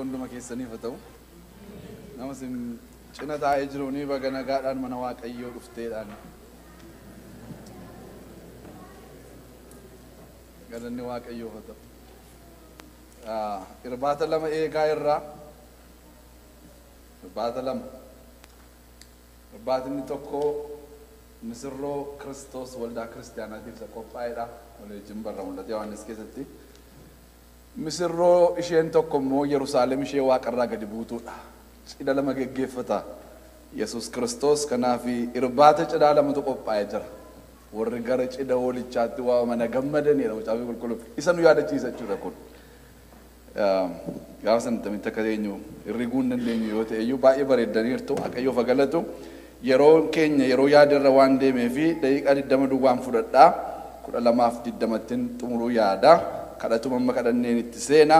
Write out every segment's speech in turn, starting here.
Waaqayyoo hunduma keessaniif haa ta'u. Nama isin cina taa'ee jiruuni baga nagaadhaan mana Waaqayyoo dhufteedhaan. Galanni Waaqayyoof haa ta'u. Irbaata lama eegaa irraa irbaata lama. Irbaatni tokko misirroo Kiristoos waldaa kiristaanaatiif isa qophaa'edha. Walii wajjin barra mul'ata Yohaannis keessatti. Misirroo isheen tokko immoo Yerusaalem ishee waaqarraa gadi buutuudha. Cidha lama geggeeffata Yesuus Kiristoos. Kanaaf irbaata cidhaa lamatu qophaa'ee jira. Warri gara cidha hoolichaatti waamaman gammadaniidha Macaafa Qulqulluu. Isa nu yaadachiisa jechuudha kun. Gaafa sana attamitti akka teenyu hirriguu hin dandeenyu yoo ta'e iyyuu baay'ee bareeddaniirtu. Waaqayyoof haa galatu. Yeroo keenya yeroo yaadarra waan deemee fi daqiiqaa 20 duwwaan fudhadhaa. 12:20 xumuruu yaada. Kadhatuma amma kadhanneen itti seena.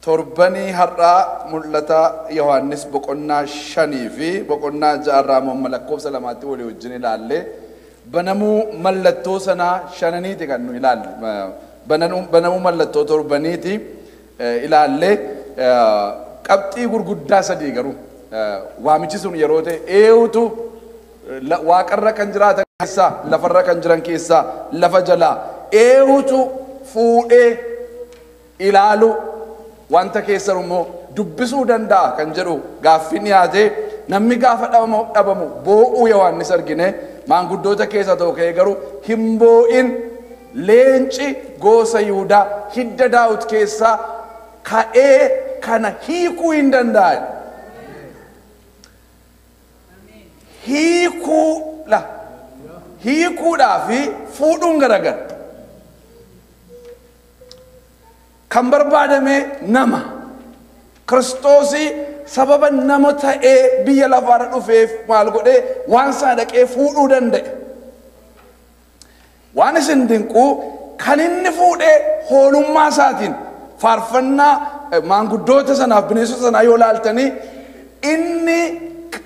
Torbanii har'aa mul'ata Yohaannis boqonnaa 5 fi boqonnaa 6 irraa amma lakkoofsa 2tti walii wajjin ilaalle. Banamuu mallattoo sanaa shananiiti kan nu ilaalle. Banamuu mallattoo torbaniiti ilaalle. Qabxii gurguddaa sadii garuu waamichi sun yeroo ta'e eenyutu waaqarra kan jiraatan keessaa lafarra kan jiran keessaa lafa jalaa eenyutu fuudhee ilaalu wanta keessan immoo dubbisuu danda'a kan jedhu gaaffiin dhiyaate. Namni gaafa dhabamu boo'uu Yohaannis argine. Maanguddoota keessa ta'u ka'ee garuu hin boo'in, leenci gosa Yihudaa hidda Daawit keessaa ka'ee kana hiikuu hin danda'an. Hiikuu la hiikuudhaa fi fuudhuun garagara. Kan barbaadame nama Kiristoosii sababa nama ta'ee biyya lafaarra dhufeef maal godhee waan sana dhaqee fuudhuu danda'e. Waan isin dinquu kan inni fuudhee hoolummaa isaatiin faarfannaa maanguddoota sanaaf bineensota sanaa yoo laaltanii inni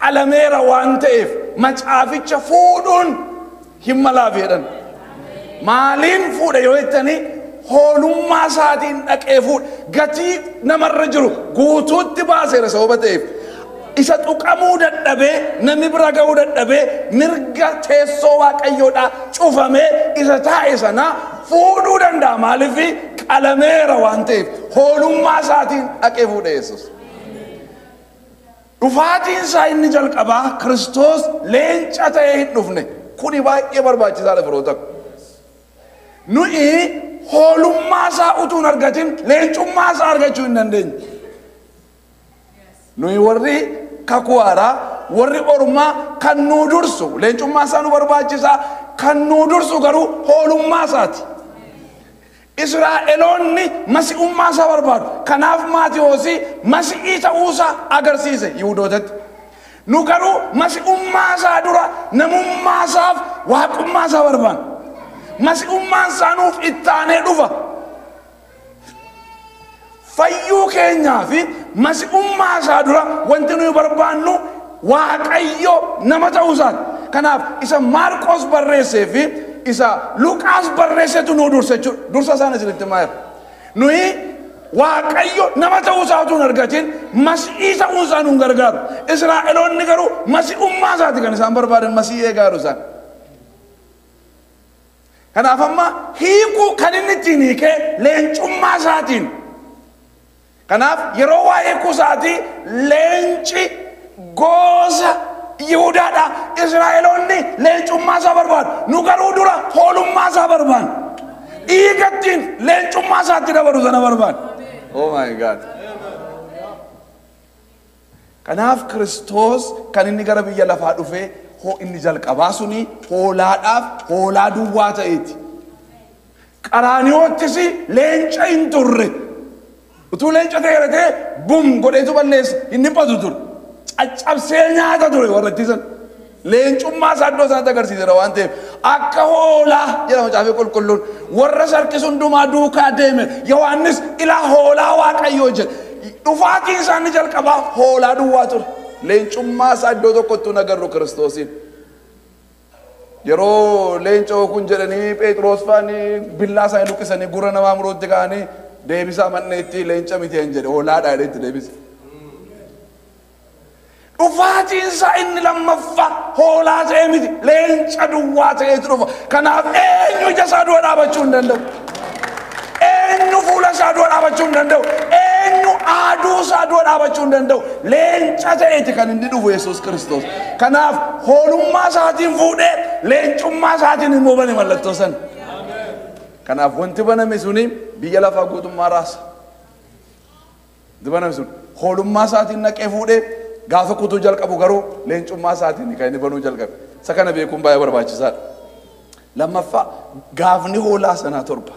qalameera waan ta'eef macaaficha fuudhuun hin malaaf jedhan. Maaliin fuudhe yoo jettanii hoolummaa isaatiin dhaqee fuudhe. Gatii namarra jiru guutuutti baaseera sababa ta'eef. Isa tuqamuu dadhabee namni bira ga'uu dadhabee mirga teessoo Waaqayyoodhaa cufamee isa taa'e sanaa fuudhuu danda'a. Maaliif qalameera waan ta'eef hoolummaa isaatiin dhaqee fuudhe Yesuus. Dhufaatiin isaa inni jalqabaa Kiristoos leenca ta'ee hin dhufne. Kuni baay'ee barbaachisaadha firoota. Nuyi hoolummaa isaa utuu hin argatin leencummaa isaa argachuu hin dandeenyu. Nuyi warri kakuu haaraa warri ormaa kan nuu dursu leencummaa isaa nu barbaachisaa, kan nuu dursu garuu hoolummaa isaati. Israa'eloonni masi'ummaa isaa barbaadu. Kanaaf Maatiyoosii masi'ii ta'uusaa agarsiise Yihudootatti. Nu garuu masi'ummaa isaa dura namummaa isaaf waaqummaa isaa barbaanna. Masi'ummaan isaa nuuf ittaanee dhufa. Fayyuu keenyaa fi masi'ummaa isaa dura wanti nuyi barbaannu Waaqayyo nama ta'uu isaati. Kanaaf isa Maarqos barreessee fi isa Luqaas barreessetu nuu dursa jechuudha. Dursa isaan isinitti himaa jira. Nuyi Waaqayyo nama ta'uu isaa utuu hin argatin masi'ii ta'uu isaa nuun gargaaru. Israa'eloonni garuu masi'ummaa isaati kan isaan barbaadan, masi'ii eegaa jiru isaan. Kanaaf amma hiikuu kan inni ittiin hiikee leencummaa isaatiin. Kanaaf yeroo waa'ee hiikuu isaatii leenci gosa Yihudaadha. Israa'eloonni leencummaa isaa barbaadu. Nu garuu dura hoolummaa isaa barbaanna. Dhiiga ittiin leencummaa isaatti dabalu sana barbaanna. Oh my God. Kanaaf Kiristoos kan inni gara biyya lafaa dhufee hoo inni jalqabaa suni hoolaadhaaf hoolaa duwwaa ta'eeti. Qaraaniyoottis leenca hin turre. Utuu leenca ta'eera ta'e bum godheetu balleessa hin dhiphatu ture. Caccabsee nyaata ture warra ittisan. Leencummaa isaa iddoo sanatti agarsiiseera waan ta'eef akka hoolaa jedha Macaafa Qulqulluun warra sarkisu hundumaa duukaa deeme. Yohaannis ilaa hoolaa Waaqayyoo jedhe. Dhufaatiin isaa inni jalqabaa hoolaa duwwaa ture. Leencummaa isaa iddoo tokkotti hin agarru Kiristoosiin. Yeroo leenca kun jedhanii Phexros faanii billaa isaanii luqqisanii gurra namaa muruutti ka'anii Deebisaa manneetti leenca miti hin jedhe hoolaadha jedhetti deebise. Dhufaatiin isaa inni lammaffaa hoolaa ta'ee miti leenca duwwaa ta'eetu dhufa. Kanaaf eenyu ija isaa dura dhaabachuu hin danda'u. Eenyu fuula isaa dura dhaabachuu hin danda'u. Eenyu aaduu isaa dura dhaabachuu hin danda'u. Leenca ta'eeti kan inni dhufu Yesuus Kiristoos. Kanaaf hoolummaa isaatiin fuudhee leencummaa isaatiin immoo bane mallattoo sana. Kanaaf wanti baname suni biyya lafaa guutummaa raasa. Wanti baname sun hoolummaa isaatiin naqee fuudhee gaafa kutuu jalqabu garuu leencummaa isaatiin kan inni banuu jalqabe. Isa kana beekuun baay'ee barbaachisaadha. Lammaffaa gaafni hoolaa sanaa 7.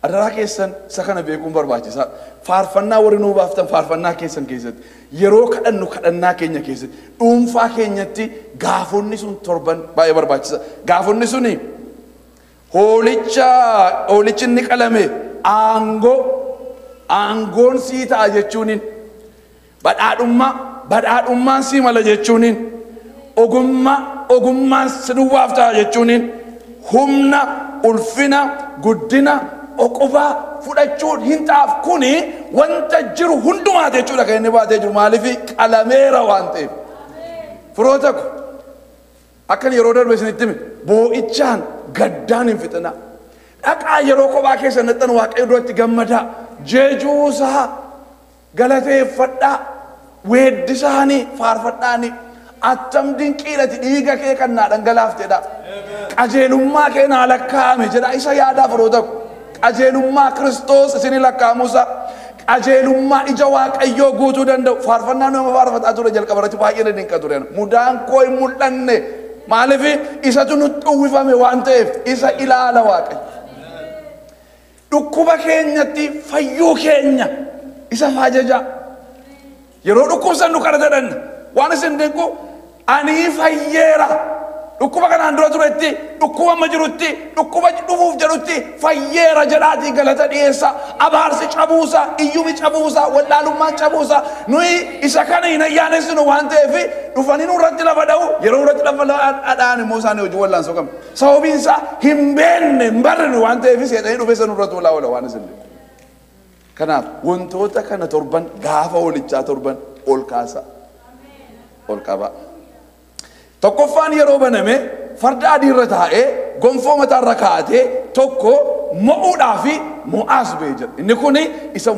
Adaraa keessan isa kana beekuun barbaachisaadha. Faarfannaa warri nuu baaftan faarfannaa keessan keessatti yeroo kadhannu kadhannaa keenya keessatti dhuunfaa keenyatti gaafonni sun 7 baay'ee barbaachisaadha. Gaafonni suni hoolichi inni qalame aangoon sii ta'a jechuuniin badhaadhummaan sii mala jechuuniin ogummaan si duwwaaf ta'a jechuuniin humna ulfina guddina oqubaa fudhachuun hin ta'aaf. Kuni wanta jiru hundumaa jechuudha kan inni baatee jiru maaliif qalameera waan ta'eef. Firoota ko akkan yeroo darbe isinitti hime boo'ichaan gaddaan hin fixinaa. Dhaqaa yeroo kophaa keessa naqxan Waaqayyo duratti gammadaa. Jeejuusaa galateeffadhaa. Weeddisaanii faarfadhaanii. Attam dinqiidhati dhiiga kee kan naa dhangalaaftedha. Qajeelummaa kee naa lakkaa'ame jedha. Isa yaadaa firoota ko. Qajeelummaa Kiristoos isinii lakkaa'amuusaa. Qajeelummaa ija Waaqayyoo guutuu danda'u. Faarfannaa nama faarfataa ture jalqaba irratti baay'ee na dinqa ture. Mudaan koo hin mul'anne. Maaliif isatu nutti uwwifame waan ta'eef isa ilaala Waaqayyo. Dhukkuba keenyatti fayyuu keenya isa ajaja. Yeroo dhukkubsannu kana jedhanna waan isin dinqu ani fayyeera. Dhukkuba kanaan dura turetti, dhukkuba amma jirutti, dhukkuba dhufuuf jedhutti fayyeera jedhaatii galata dhiyeessa. Abaarsi cabuusa, iyyumi cabuusa, wallaalummaan cabuusa. Nuyi isa kana hin ayyaanessinu waan ta'eef dhufanii nurratti lafa dha'u. Yeroo nurratti lafa dha'an immoo isaanii hojii wallaansoo qabna. Sababiin isaa hin beekne hin barrinu waan ta'eef seexanii dhufe isa nurratti walaa oola waan isin dinqu. Kanaaf wantoota kana 7 gaafa hoolichaa 7 ol kaasa. Ol qaba. Tokkoffaan yeroo baname farda adii irra taa'ee gonfoo mataa irra kaa'atee tokko mo'uudhaa fi mo'aas ba'ee jira. Inni kun isa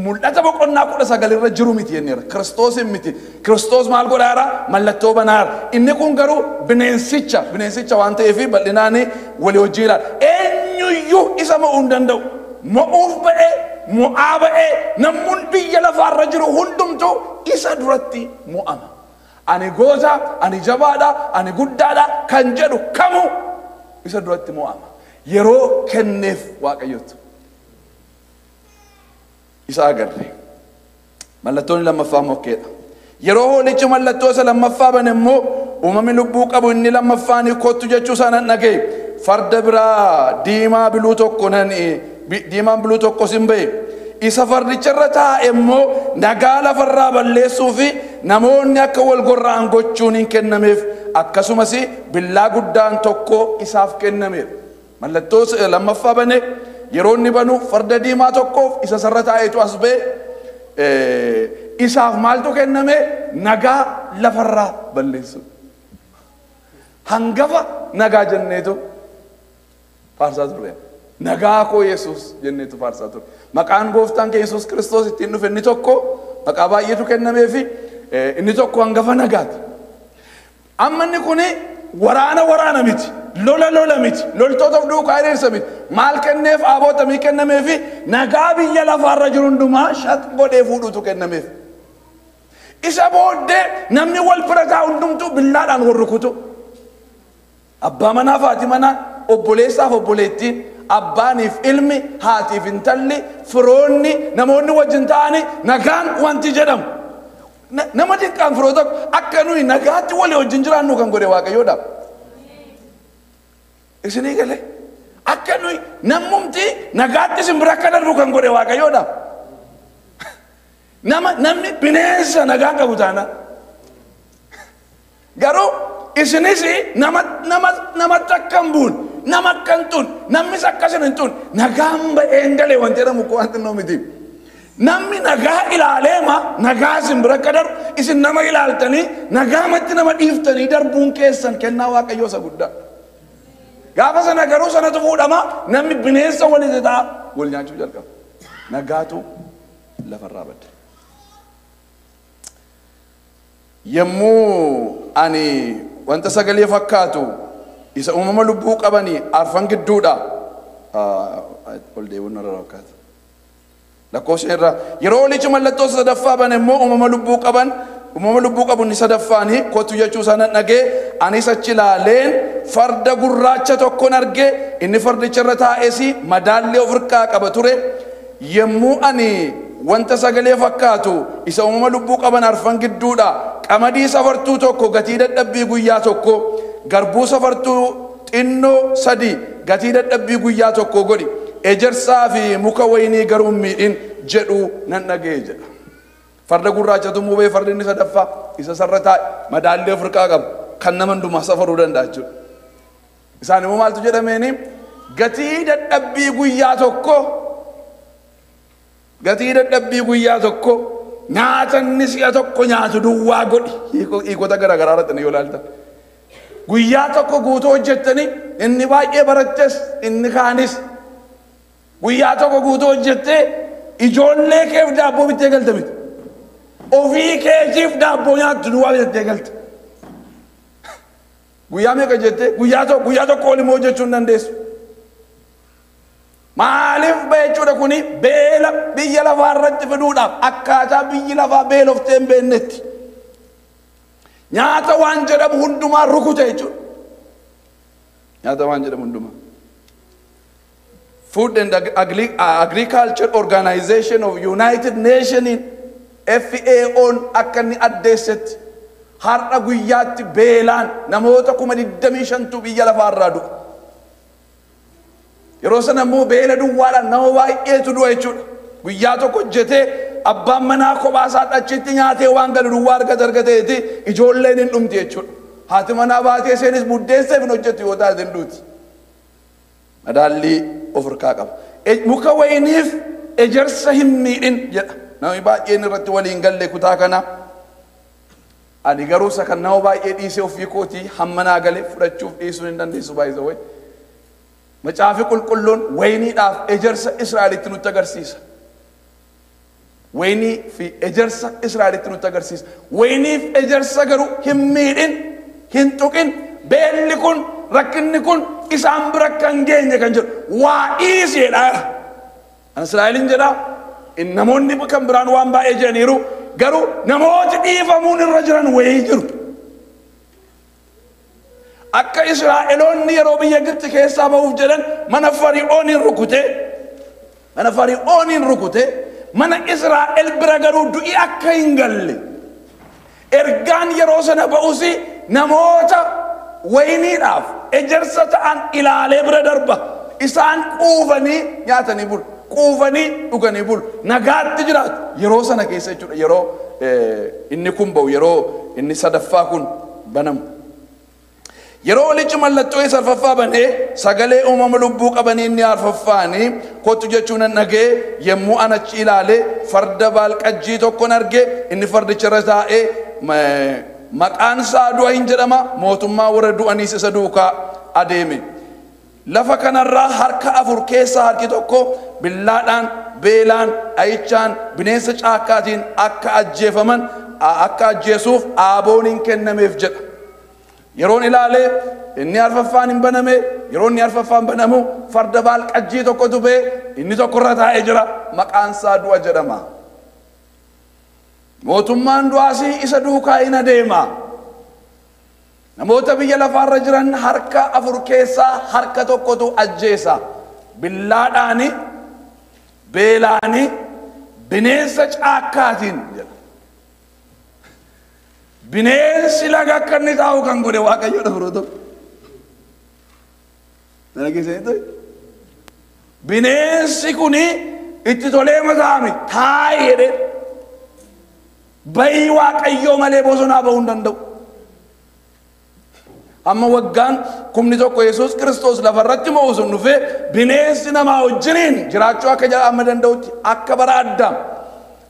mul'ata boqonnaa 19 irra jiru miti jenneera. Kiristoos hin miti. Kiristoos maal godhaara? Mallattoo banaara. Inni kun garuu bineensicha waan ta'eef bal'inaan walii wajjin ilaala. Eenyuyyuu isa mo'uu hin danda'u. Mo'uuf ba'ee mo'aa ba'ee namni biyya lafaarra jiru hundumtuu isa duratti mo'ama. Ani goota, ani jabaadha, ani guddaadha kan jedhu kamuu isa duratti mo'ama. Yeroo kenneef Waaqayyotu isa agarre. Mallattoon lammaffaa mokkeedha. Yeroo hoolichi mallattoo isa lammaffaa bane immoo uumamni lubbuu qabu inni lammaffaan kottu jechuu isaa nan dhaga'e. Farda biraa diimaa biluu tokko nan diimaan biluu tokko sin ba'e. Isa fardicha irra taa'e immoo nagaa lafarraa balleessuu fi namoonni akka wal gorra'an gochuun hin kennameef. Akkasumas billaa guddaan tokko isaaf kennameera. Mallattoo lammaffaa bane yeroo inni banu farda diimaa tokkoof isa sarara taa'etu as ba'e. Isaaf maaltu kenname? Nagaa lafarraa balleessu. Hangafa nagaa jenneetu faarsaa turre. Nagaa koo Yesuus jenneetu faarsaa turre. Maqaan gooftaan kee Yesuus Kiristoos ittiin dhufe inni tokko maqaa baay'eetu kennameefi inni tokko hangafa nagaati. Amma inni kuni waraana miti, lola miti, loltoota of duukaa hiriirsa miti. Maal kenneef? Abootamii kennameefi nagaa biyya lafaarra jiru hundumaa shat godhee fuudhuutu kennameef. Isa booddee namni wal bira taa'u hundumtuu billaadhaan wal rukutu. Abbaa manaa fi haati manaa, obboleessaaf obboleettiin, abbaaniif ilmi, haatiif intalli, firoonni, namoonni wajjin ta'anii nagaan wanti jedhamu. Nama xiqqaan firoota akka nuyi nagaatti walii wajjin jiraannu kan godhe Waaqayyoodha. Isinii galee akka nuyi namumti nagaatti isin bira akka darbu kan godhe Waaqayyoodha. Namni bineensa nagaa qabu taana. Garuu isinis namatti akka hin buune, nama akka hin tuqne, namnis akka isin hin tuqne, nagaan ba'een galee wanti jedhamu koo wanti noo miti. Namni nagaa ilaaleema nagaa isin bira akka darbu, isin nama ilaaltanii nagaamatti nama dhiiftanii darbuun keessan kennaa Waaqayyoo isa guddaa. Gaafa sana garuu sanatu fuudhama, namni bineensa walitti ta'a wal nyaachuu jalqaba. Nagaatu lafarraa badde. Yommuu ani wanta sagalee fakkaatu isa uumama lubbuu qabanii arfan gidduudha. Ol deebiin narra fakkaata. Lakkoofsa irraa yeroo olichi mallattoo sadaffaa bane immoo uumama lubbuu qaban uumama lubbuu qabu inni sadaffaanii kottu jechuu sana dhagee, anis achi ilaaleen farda gurraacha tokkon arge, inni fardicha irra taa'es madaallee of harkaa qaba ture. Yommuu ani wanta sagalee fakkaatu isa uumama lubbuu qaban arfan gidduudha qamadii safartuu tokko gatii dadhabbii guyyaa tokko, garbuu safartuu xinnoo 3 gatii dadhabbii guyyaa tokko godhi, ejersaa fi muka waynii garuu hin miidhin jedhu nan dhaga'e jedha. Farda gurraachatu mubee, fardi inni sadaffaa isa sarara taa'e madaallee of harkaa qaba kan nama hundumaa safaruu danda'a jechuudha. Isaan immoo maaltu jedhameeni? Gatii dadhabbii guyyaa tokko, gatii dadhabbii guyyaa tokko nyaata inni si'a tokko nyaatu duwwaa godhi. Hiikota garaagaraa irratti yoo ilaaltan. Guyyaa tokko guutuu hojjettanii, inni baay'ee barattes inni kaanis guyyaa tokko guutuu hojjettee ijoollee keef daabboo bittee galte miti. Ofii keetiif daabboo nyaattu duwwaa bitattee galte. Guyyaa meeqa jettee guyyaa tokko, guyyaa tokko ol immoo hojjechuu hin dandeessu. Maaliif ba'e jechuudha kuni? Beela biyya lafaa irratti fiduudhaaf, akkaataa biyyi lafaa beeloftee hin beeknetti. Nyaata waan jedhamu hundumaa rukute jechuudha. Nyaata waan jedhamu hundumaa. Food and Agriculture Organization of United Nations, FAO'n akka inni addeessetti har'a guyyaatti beelaan namoota 25,000tu biyya lafaa irraa du'a. Yeroo sana immoo beela duwwaadhaan nama baay'eetu du'a jechuudha. Guyyaa tokko hojjetee abbaan manaa kophaa isaa achitti nyaatee waan galu duwwaa argate argateeti ijoolleen hin dhumti jechuudha. Haati manaa baatee isheenis buddeesseef hin hojjettu yoo taate hin duuti. Madaallii of harkaa qaba. Muka wayiniif ejersa hin miidhin jedha. Namni baay'een irratti waliin galle kutaa kana. Ani garuu isa kan nama baay'ee dhiisee ofii kootii hamma naa galee fudhachuuf dhiisuu hin dandeessu baay'ee wayi. Macaafi qulqulluun wayiniidhaaf ejersa Israa'elitti nutti agarsiisa. Wayinii fi ejersa Israa'elitti nutti agarsiisa. Wayiniif ejersa garuu hin miidhin, hin tuqin, beelli kun, rakkinni kun isaan bira kan geenye kan jedhu waa dhiiseedha. An Israa'elin jedha, namoonni kan biraan waan baay'ee jedhaniiru, garuu namooti dhiifamuun irra jiran wayii jiru. Akka Israa'eloonni yeroo biyya Gibxi keessaa ba'uuf jedhan mana Fari'ooniin rukute, mana Fari'ooniin rukute, mana Israa'el bira garuu du'i akka hin galle. Ergaan yeroo sana ba'us namoota wayiniidhaaf ejersa ta'an ilaalee bira darba. Isaan quufanii nyaatanii bulu, quufanii dhuganii bulu, nagaatti jiraatu. Yeroo sana keessa jechuudha, yeroo inni kun ba'u, yeroo inni sadaffaa kun banamu. Yeroo olichi mallattoo isa arfaffaa banee sagalee uumama lubbuu qabanii inni arfaffaanii kottu jechuu nan dhagee, yommuu an achi ilaalee farda baalqajjii tokkon arge, inni fardicha irra taa'ee maqaan isaa du'a hin jedhama, mootummaa warra du'aniis isa duukaa adeeme. Lafa kanarraa harka 4 keessaa harki tokko billaadhaan, beelaan, dhayichaan, bineensa caakkaatiin akka ajjeefaman akka ajjeesuuf aaboon hin kennameef jedha. Yeroon ilaalee inni arfaffaan hin baname, yeroo inni arfaffaan banamu farda baalqajjii tokkotu ba'e, inni tokko irra taa'ee jira, maqaan isaa du'a jedhama. Mootummaan du'aas isa duukaa hin adeema. Namoota biyya lafaarra jiran harka 4 keessaa harka tokkotu ajjeesa. Billaadhaani, beelaani, bineensa caakkaatiin jedha. Bineensi laga akka inni taa'u kan godhe Waaqayyoodha firoota. Nana keessanii ta'e. Bineensi kuni itti tolee mataami taa'i jedhee bayii Waaqayyoo malee bosonaa ba'uu hin danda'u. Amma waggaan 1000 Yesuus Kiristoos lafarratti mo'u sun dhufee bineensi namaa wajjiniin jiraachuu akka amma danda'utti akka bara Addaam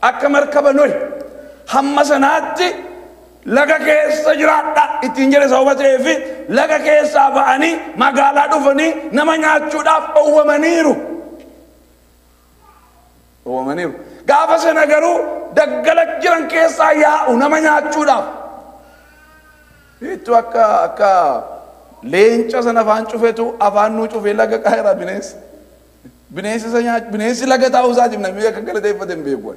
akka markaba Nohi hamma sanaatti laga keessa jiraadha ittiin jedhe sababa ta'eef laga keessaa ba'anii magaalaa dhufanii nama nyaachuudhaaf dhowwamaniiru. Dhowwamaniiru. Gaafa sana garuu daggala jiran keessaa yaa'u nama nyaachuudhaaf. Ittu akka leenca sana afaan cufetu afaan nuu cufee laga qaayera bineensi. Bineensi isa nyaach bineensi laga taa'uu isaatiif namni akka galateeffate hin beeku.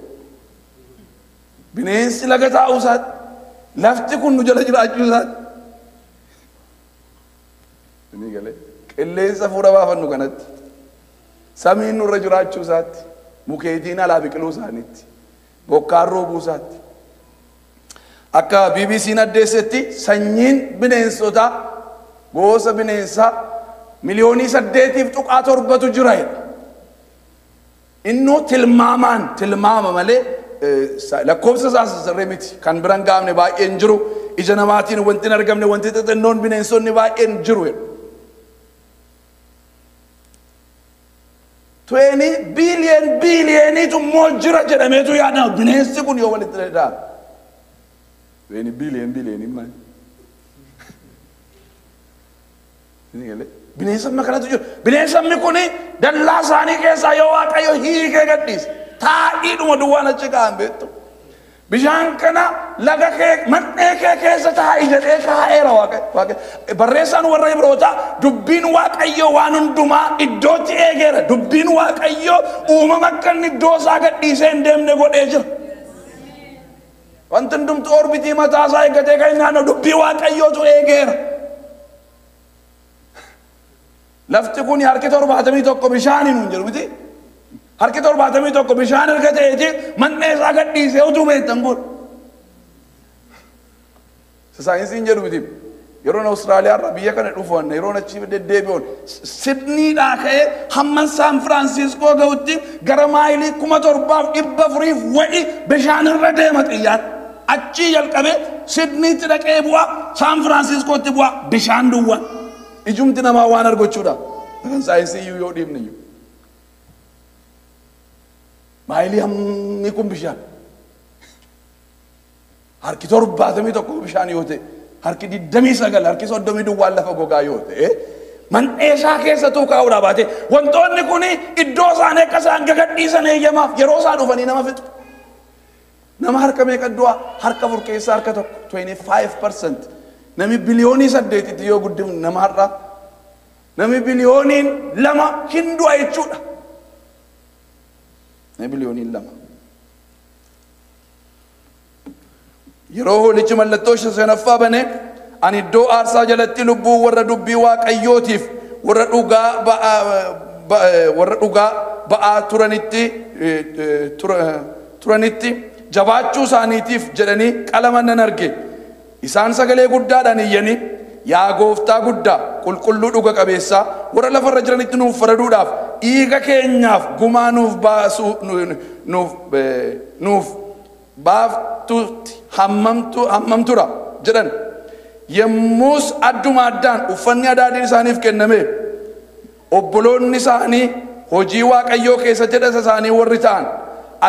Bineensi laga taa'uu isaati. Lafti kun nu jala jiraachuu isaati. Inni galee qilleensa fuula baafannu kanatti samiin nurra jiraachuu isaatti mukeetiin alaa biqiluu isaaniitti bokkaan roobuu isaatti. Akka BBC'n addeessetti sanyiin bineensotaa gosa bineensaa 8.7 miliyoonitu jira jedha. Innoo tilmaamaan tilmaama malee lakkoofsa isaas sirrii miti. Kan biran gaafne baay'een jiru. Ija namaatiin wanti hin argamne wanti xixinnoon bineensonni baay'een jiru jedhu. 20 billion billioniitu immoo jira jedhameetu yaadama bineensi kun yoo walitti dhadhaame. 20 billion billion maali? Bineensa amma kanatu jiru. Bineensa kun dallaa isaanii keessaa yoo Waaqayyo hiikee gadhiise taa'iidhuma duwwaan achi kaa'an beektu. Bishaan kana laga kee mandhee kee keessa taa'i jedhee kaa'eera Waaqayyo. Barreessaan warra Ibrootaa dubbiin Waaqayyo waan hundumaa iddootti eegeera. Dubbiin Waaqayyo uumama akka inni iddoo isaa gadhiisee hin deemne godhee jira. Wanti hundumtu orbitii mataa isaa eeggatee kan inni naannoo dubbii Waaqayyootu eegeera. Lafti kun harki 71 bishaaniin hin jiru miti. Harki 71 bishaan erga ta'eeti mandhee isaa gadhiisee utuu beektan godhu. Saayinsiin jedhu miti. Yeroon Awustiraaliyaa irraa biyya kana dhufu yeroon achi deddeebi'uun Sidniidhaa ka'ee hamma Saan Firaansiskoo ga'utti gara maayilii 7400 wa'i bishaan irra deema xiyyaarri. Achii jalqabee Sidniitti dhaqee bu'a, Saan Firaansiskootti bu'a bishaan duwwaa. Ijumti namaa waan argachuudha. Kan saayinsii iyyuu yoo dhiibne iyyuu. Maayilii hammi kun bishaan. Harki 71 bishaan yoo ta'e, harki 29, harki 30 duwwaan lafa gogaa yoo ta'e, mandhee isaa keessattuu kaa'uudhaa baate wantoonni kun iddoo isaanii akka isaan gagadhiisan eeyyamaaf yeroo isaa dhufanii nama fixu. Nama harka meeqa du'a? Harka 4 keessaa harka 1, 25%. Nami 8 biliyoonii yoo guddifnu nama har'a nami 2 biliyooniin hin du'a jechuudha. Nami 2 biliyooniin. Yeroo hoolichi mallattoo shanaffaa bane ani iddoo aarsaa jalatti lubbuu warra dubbii Waaqayyootiif warra dhugaa ba'aa turanitti jabaachuu isaaniitiif jedhanii qalaman nan arge. Isaan sagalee guddaadhaan iyyanii yaa gooftaa guddaa qulqulluu dhuga qabeessaa warra lafarra jiranitti nuuf faraduudhaaf dhiiga keenyaaf gumaa nuuf baasuu nuuf baaftutti hammam tura jedhan. Yemmus adduma addaan uffanni adaadiin isaaniif kenname obboloonni isaanii hojii Waaqayyoo keessatti hidhata isaanii warri ta'an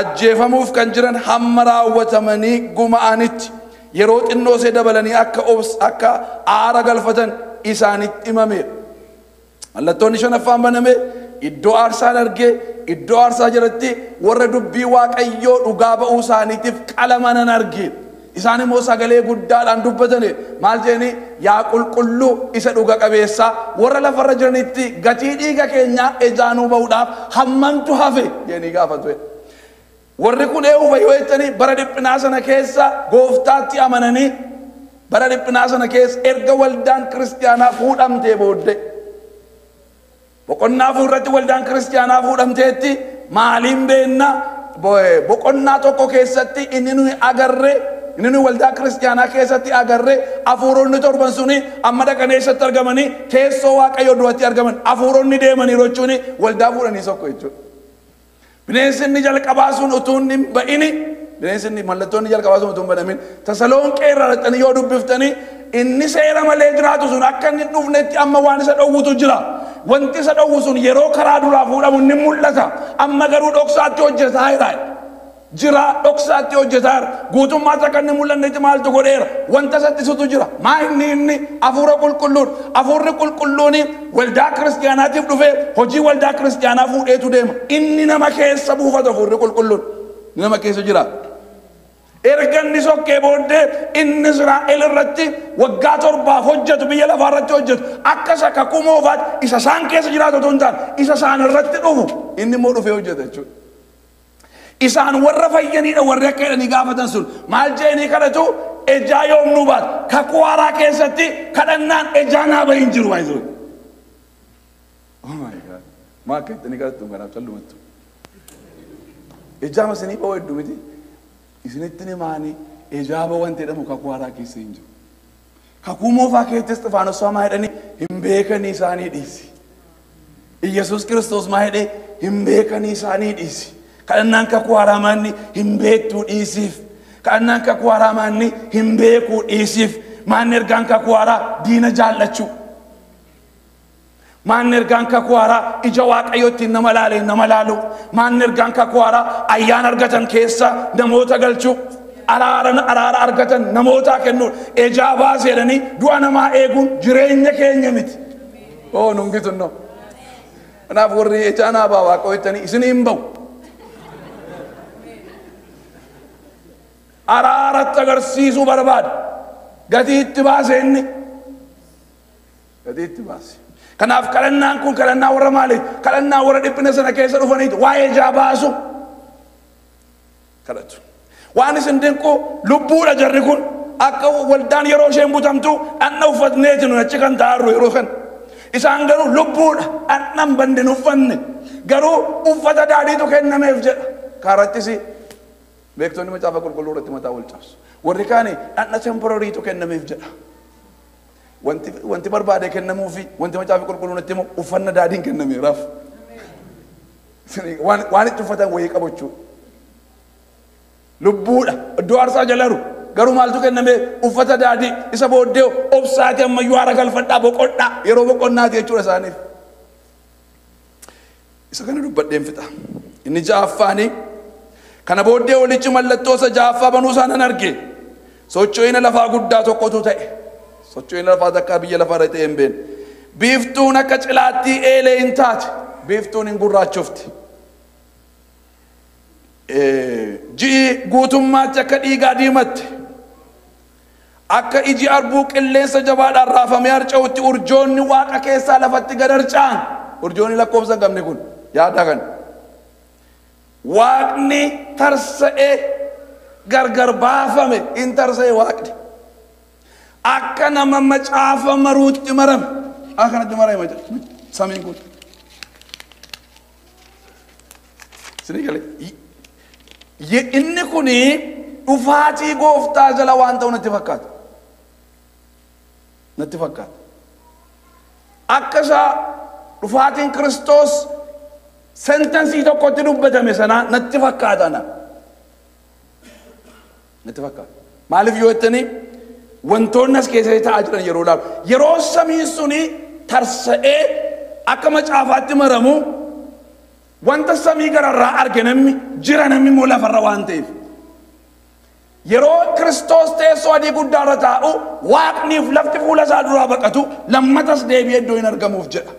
ajjeefamuuf kan jiran hamma raawwatamanii guma'anitti yeroo xinnoo see dabalanii akka obs akka aara galfatan isaanitti himameera. Mallattoonni shanaffaan baname iddoo aarsaan argee iddoo aarsaa jalatti warra dubbii Waaqayyoo dhugaa ba'uu isaaniitiif qalamanan arge. Isaan immoo sagalee guddaadhaan dubbatani maal jedhanii yaa qulqulluu isa dhuga qabeessaa warra lafarra jiranitti gatii dhiiga keenyaa ejaanuu ba'uudhaaf hammamtu hafe jedhanii gaafatu. Warri kun eenyu yoo jettanii bara dhiphinaa sana keessa gooftaatti amananii bara dhiphinaa sana keessa erga waldaan kiristiyaanaa fuudhamtee booddee boqonnaa fuulratti waldaan kiristiyaanaa fuudhamteetti maaliin beenna boqonnaa tokko keessatti inni nuyi agarre inni nuyi waldaa kiristiyaanaa keessatti agarre hafuuronni torban suni amma dhaqanii eessatti argamanii teessoo Waaqayyoo duratti argaman hafuuronni deemanii jechuun waldaa fuudhanii sokko jechuudha. Bineensi inni jalqabaa sun utuu inni hin ba'ini bineensi inni mallattoon inni jalqabaa sun utuu hin banamin Tasalonqee irraa dhaqxanii yoo dubbiftanii Inni seera malee jiraatu sun akka inni dhufnetti amma waan isa dhowwutu jira. Wanti isa dhowwu sun yeroo karaa duraa fuudhamu ni mul'ata. Amma garuu dhoksaatti hojjetaa jira. Jira dhoksaatti hojjetaa jira. Guutummaatti akka inni mul'annetti maaltu godheera? Wanta isatti isutu jira. Maa inni hafuura qulqulluun. Hafuurri qulqulluun waldaa kiristiyaanaatiif dhufee hojii waldaa kiristiyaanaa fuudheetu deema. Inni nama keessa buufata hafuurri qulqulluun. Nama keessa jira. Erga inni sokkee booddee inni Israa'el irratti waggaa 7 hojjetu, biyya lafaa irratti hojjetu, akka isa kakuu moofaatti isa isaan keessa jiraatu otoo hin taane isa isaan irratti dhufu inni immoo dhufee hojjeta jechuudha. Isaan warra fayyaniidha warri akka jedhanii gaafatan sun maal jedhanii kadhatu? Ejaa yoom nuu baata? Kakuu haaraa keessatti kadhannaan ejaa naa bahi hin jiru baay'ee. Oh my God. Maa akka itti ni kadhattu kanaaf callumattu. Ejaa masinii ba'uu hedduu miti. Isinitti ni maani ejaaba wanti jedhamu kakuu haaraa keessa hin jiru. Kakuu moofaa keessatti Isxifaanos maa jedhanii hin beekanii isaanii dhiisi. Iyyasuus Kiristoos maa jedhee hin beekanii isaanii dhiisi. Kadhannaan kakuu haaraa maanni hin beektuu dhiisiif. Kadhannaan kakuu haaraa maanni hin beekuu dhiisiif. Maanni ergaan kakuu haaraa diina jaallachuu. Maanni ergaan kakuu haaraa ija waaqayyootti nama laalee nama laalu. Maanni ergaan kakuu haaraa ayyaana argatan keessa namoota galchuu. Araara argatan namootaa kennuun. Ejaa baasee jedhanii du'a namaa eeguun jireenya keenya miti. Oo nun gitunnoo. Kanaaf warri ejaa naa baa waaqayyoo jettanii isin hin ba'u. Araaratti agarsiisuu barbaada. Gatii itti baase inni. Gatii itti baase. Kanaaf kadhannaan kun kadhannaa warra maaliiti? Kadhannaa warra dhiphina sana keessa dhufaniiti. Waa'ee ijaa baasu kadhatu. Waan isin dinqu lubbuudha jarri kun. Akka waldaan yeroo isheen butamtu dhanna uffatneeti nuyi achi kan taa'arru yeroo kana. Isaan garuu lubbuudha dhanna hin banne hin uffanne. Garuu uffata daadhiitu kennameef jedha. Kaarattis beektonni macaafa qulqulluu irratti mataa wal cabsu. Warri kaani dhanna temporariitu kennameef jedha. Wanti barbaade kennamuufi wanti macaafa qulqulluun itti himu uffanna daadhiin kennameeraaf. Waan itti uffatan wayii qabu jechuudha. Lubbuudha iddoo aarsaa jala jiru garuu maaltu kenname? Uffata daadhii. Isa booddee obsaati ammayyuu haara galfadhaa boqodhaa yeroo boqonnaati jechuudha isaaniif. Isa kana dubbadheen fixa. Inni ja'affaani kana booddee walichi mallattoo isa ja'affaa banuu isaa nan arge. Socho'ina lafaa guddaa tokkotu ta'e. Socho'ina lafaa takkaa biyya lafaa irra ta'e hin beekne. Biiftuun akka cilaattii eelee hin taate. Biiftuun hin gurraachofti. Ji'i guutummaatti akka dhiigaa diimatte. Akka iji arbuu qilleensa jabaadhaan raafamee harca'utti urjoonni waaqa keessaa lafatti gad harca'an. Urjoonni lakkoofsa hin qabne kun yaada kana. Waaqni tarsa'ee gargar baafame hin tarsa'e waaqni. Akka nama macaafa maruutti marame. Akka kanatti marame samiin kun. Isinii galee. Inni kuni dhufaatii gooftaa jala waan ta'u natti fakkaata. Natti fakkaata. Akka isa dhufaatiin Kiristoos sentensii tokkotti dubbatame sana natti fakkaata na. Natti fakkaata. Maaliif yoo jettanii wantoonni as keessatti ta'aa jiran yeroo ilaalu. Yeroo samiin suni tarsa'ee akka macaafaatti maramu wanta samii gararraa arge namni jira namni immoo lafarra waan ta'eef. Yeroo Kiristoos teessoo adii guddaarra taa'u waaqniif lafti fuula isaa duraa baqatu lammatas deebi'ee iddoo hin argamuuf jedha.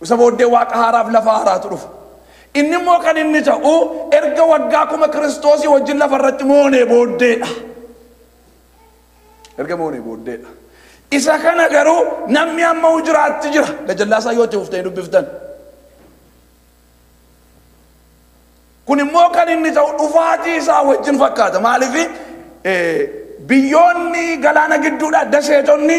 Isa booddee waaqa haaraaf lafa haaraatu dhufa. Inni immoo kan inni ta'u erga waggaa 1000 Kiristoosii wajjin lafarratti moonee booddeedha. Erga moonee booddeedha. Isa kana garuu namni amma jiraatti jira. Gajallaa isaa yoo itti fuftanii dubbiftan. Kun immoo kan inni ta'u dhufaatii isaa wajjin fakkaata. Maaliif biyyoonni galaana gidduudha daseetonni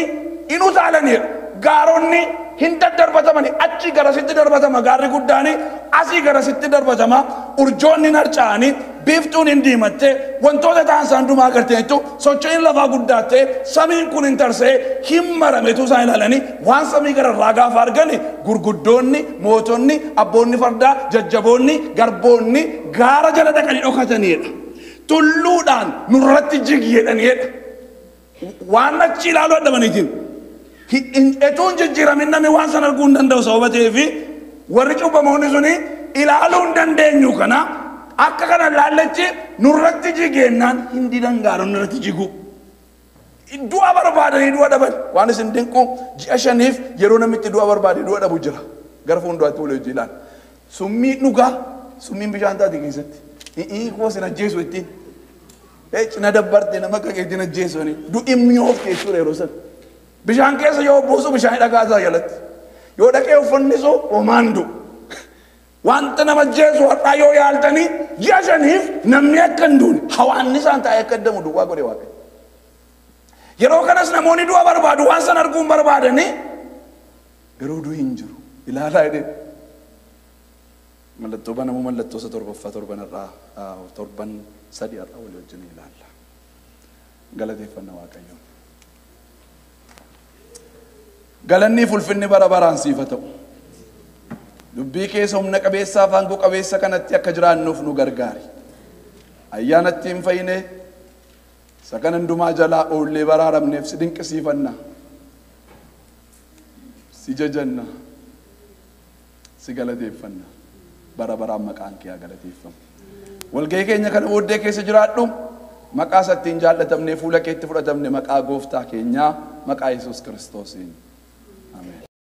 hin utaalaniidha. Gaaronni hin daddarbatamani achi garasitti darbatama gaarri guddaani asii garasitti darbatama urjoonni hin harca'ani biiftuun hin diimatte wantoota ta'an isaan dumaa agartaniittu socho'iin lafaa guddaatte samiin kun hin tarsa'e hin marametu isaan ilaalanii waan samii gararraa gaafa argani gurguddoonni mootonni abboonni fardaa jajjaboonni garboonni gaara jala dhaqanii dhokataniidha. Tulluudhaan nurratti jigi jedhaniidha. Waan achi ilaaluu dadhabanii jiru. Etuu hin jijjiiramin namni waan sana arguu hin danda'u sababa ta'eefi warri cubbamoonni suni ilaaluu hin dandeenyu kana akka kana laallachi nurratti jigeennaan hin didan gaaronni irratti jigu. Du'a barbaadanii du'a dhaban waan isin dinqu ji'a shaniif yeroo namitti du'a barbaade du'a dhabu jira. Gara fuulduraatti walii hojii ilaala. Summii dhugaa summiin bishaan taate keessatti. Hiikoo sin ajjeesu ittiin. Cina dabbarte nama akka keetiin ajjeesanii du'i mi'oofte jechuudha yeroo sana. Bishaan keessa yoo buusu bishaan dhagaa isaa jalatti. Yoo dhaqee uffannisu homaan du'u. Wanta nama ajjeesu har'aa yoo yaaltanii ji'a shaniif namni akka hin duune hawaanni isaan taa'ee akka damu duwwaa godhe Waaqayyo. Yeroo kanas namoonni du'a barbaadu waan sana arguu hin barbaadanii yeroo du'i hin jiru ilaalaa jedhee. Mallattoo banamuu mallattoo isa torbaffaa torban irraa torban sadii har'a walii wajjin ilaalla. Galateeffanna Waaqayyoon. Galanni fulfinni bara baraan siif haa ta'u. Dubbii keessa humna qabeessaa fi aangoo qabeessa kanatti akka jiraannuuf nu gargaari. Ayyaanatti hin fayyine isa kan hundumaa jalaa oollee baraaramneef si dinqisiifanna. Si jajanna. Si galateeffanna. Bara baraan maqaan kee haa galateeffamu. Walgahii keenya kana booddee keessa jiraadhu maqaa isattiin jaallatamnee fuula keetti fudhatamne maqaa gooftaa keenyaa maqaa Yesuus Kiristoosiin. Ameen.